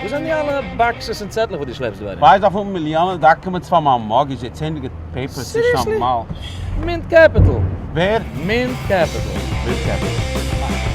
וואס זענען די אלע boxes און צעטלעך וואס דו שלעפסט דא ארום? ווייל איך דארף האבן מיליאנען documents פאר מיין mortgage, די צענדליגע papers איז נישט נארמאל. Mint Capital. ווער? Mint Capital. Mint Capital.